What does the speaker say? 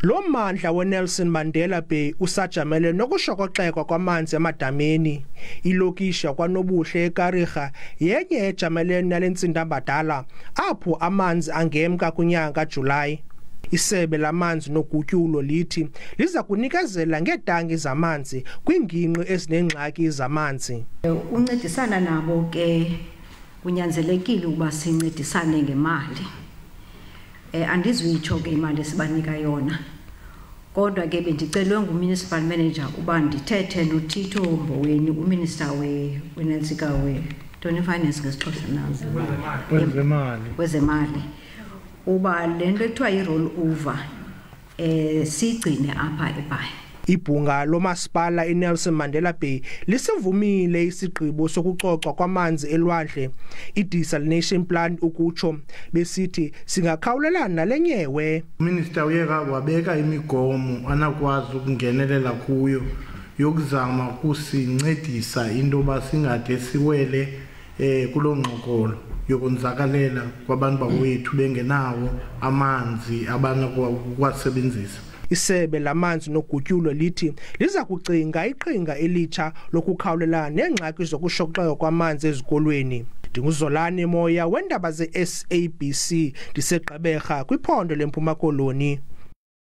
Lo mmandla weNelson Mandela Bay usajamele nokushokoxekwa kwamanzi emadameni. Ilokishi yakwaNobuhle eKariga yenye ejamelene nale ntsindabadala apho amanzi angemka kwinyanga kaJulayi. Isebe lamanzi nogutyulo lithi liza kunikezela ngeetanki zamanzi kwiingingqi ezinengxaki zamanzi. Uncedisana nabo ke kunyanzelekile ukuba sincedisane ngemali. Andizuyitsho ke imali esibanika yona. Kodwa ke bendicelwe ngu-municipal manager uba ndithethe noTito Mboweni, uminister wenantsika we-Tony Finance ngesiXhosa na? Wezemali. Wezemali. Uba le nto ekuthiwa yi-roll over siyigcine apha eBhayi. Ibhunga lomasipala iNelson Mandela Bay lisivumile isigqibo sokucocwa kwamanzi elwandle, i-desalination plant ukutsho, besithi singakhawulelana nale nyewe. Uminister uye wabeka imigomo anakwazi ukungenelela kuyo yokuzama ukusincedisa into yoba singade siwele kuloo ngxokolo yokonzakalela kwabantu bakowethu bengenawo amanzi abanokuwasebenzisa. Isebe lamanzi nogutyulo lithi liza kucinga iqhinga elitsha lokukhawulelana neengxaki zokushokoxeka kwamanzi ezikolweni. NdinguZolani Moya wendaba ze-SABC, ndiseGqeberha kwiphondo leMpuma Koloni.